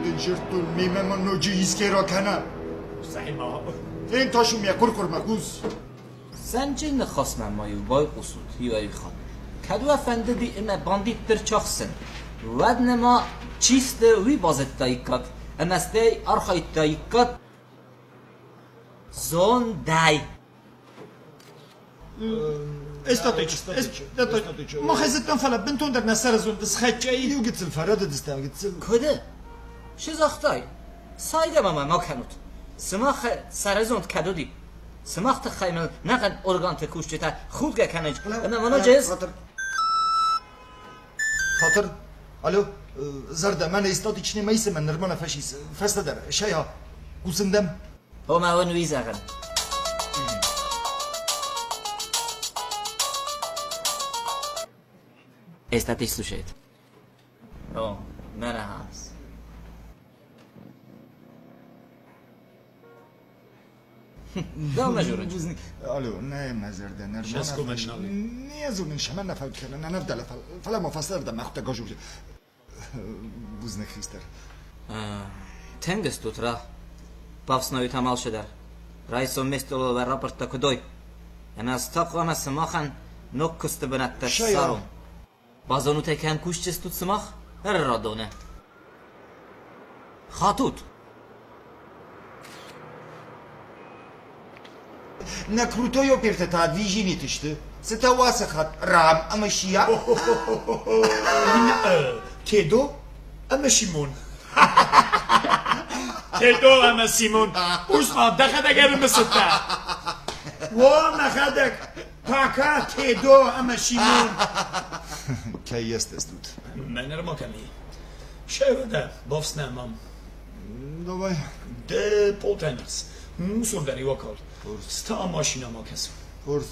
Дын жырттон мемӕ ма ноджы искӕй ракӕна. Фен тасу мӕ хъуыр-хъуырмӕ хъус. Сӕнчы ныхасмӕ ма-иу байхъусут иуӕй хатт. Кӕд уӕ фӕндыди ӕмӕ бандитты рцахсын, уӕд нӕма чи сты, уый базыдтаиккат ӕмӕ стӕй архайдтаиккат зондӕй. Эстатич, эстатич. Мах зыдтам, фӕлӕ бынтондӕр нӕ сӕрызонд схӕццӕ и. Иу гыццыл фӕрӕдыдыстӕм, гыццыл. Куыд? Цы загътай? Сайгӕ ма мӕ ма кӕнут. Сымах сӕрызонд кӕд уыди? Сымах тыххӕй мыл нӕхъӕн органты кусджытӕ худгӕ кӕнынц ӕмӕ мӕ ноджы ӕз... Хатыр, алло, зӕрдӕ, мӕнӕ истатич не мӕ мӕ нырма нӕ фӕсис. Фӕстӕдӕр, шайа, хъусын дӕм. Омӕ уын уый зӕгъын. Эстатич слушает. О, мӕнӕ хӕс. Алло, нӕ мӕ зӕрдӕ нырма не зонын, шӕмӕн нӕ фӕуд кӕнын, нӕ ӕвдӕлы, фӕлӕ ма фӕстӕрдӕм мӕ хъуыддаг азуры. Бузныг, хистӕр. Тынг стут, ра. Бафснайут ам алчидӕр. Райсом ме стъолыл рапорттӕ куыд уой. Ӕмӕ ӕз та хъуамӕ сымахӕн ног куысты бынӕттӕ ссарон. Базонут ӕй, кӕм кусджыстут сымах? Ӕррадоны. Хатут! Нӕ крутой опертӕ та движениты сты. Цытӕ уацы хатт Рам ӕмӕ Шия? Тедо ӕмӕ Симон. Тедо ӕмӕ Симон. Ус-ма, дӕхӕдӕг ӕрымысыдтӕ. О, мӕхӕдӕг, Пока Тедо ӕмӕ Симон. Кӕй естестут? Мӕ нырма кӕм и? Шевӕдӕ, бафснӕ мам. Давай. Ды полтӕнахс. Мусор дӕр иу акал. Ста машинӕ ма кӕс. Хорз.